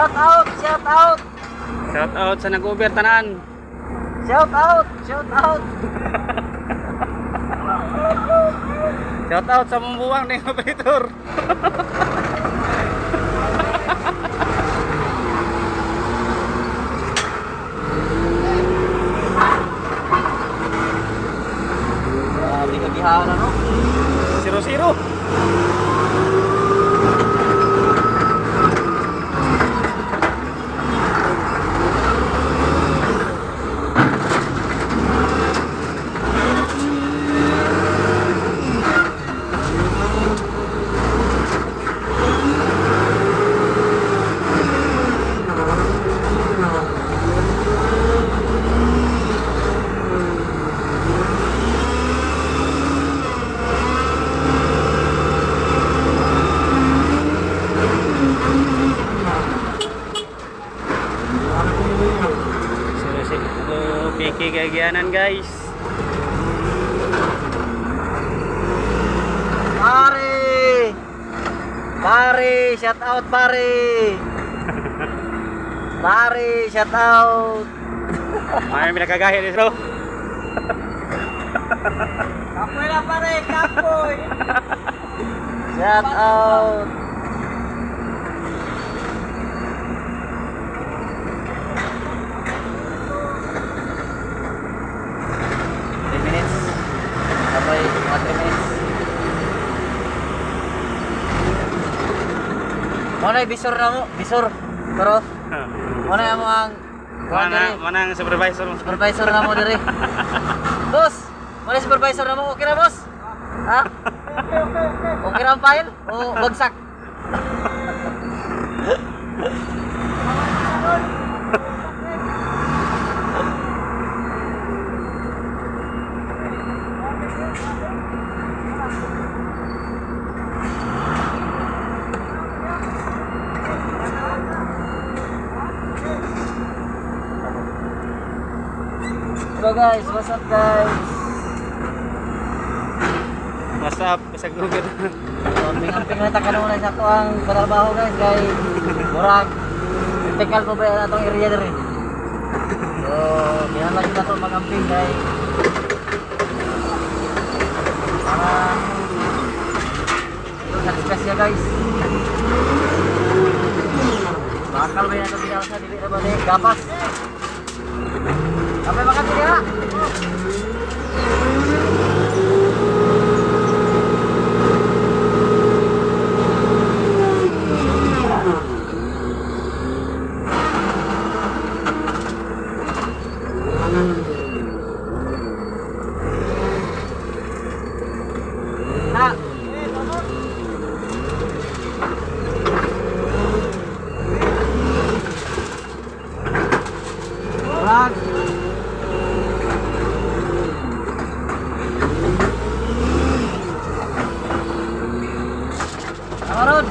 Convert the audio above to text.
Shout out, shout out. Shout out sa nag-Uber tanan. Shout out, shout out. Shout out sa mumbuwang ng operator. Grabe ka gihana, no? 0-0. 0-0. Piki kagianan, guys. Pare! Pare, shout out, pare! Pare, shout out! May pinakagahi dito. Kapoy na, pare, kapoy! Shout out! 3 minutes. Kapoy, mga 3 minutes. Mo na bisor na mo, bisor. Pero mo na mo ang Mana mana ang supervisor mo. Supervisor na mo dire. Boss, mo na supervisor na mo. Okay na, boss? Ha? Okay na ang file? O bagsak? Hello guys, what's up, guys? What's up sa Uber? So, amping-amping na takanunay sa ako ang trabaho, guys, kay murag critical pa ba yan atong area diri. So, kinahanglan kita to mag-amping kay para sa disgrasya, guys. Bakal ba yan atong sa dili na ba ni gapas. Kapay makan dili ha. Na. Vlog. Karon.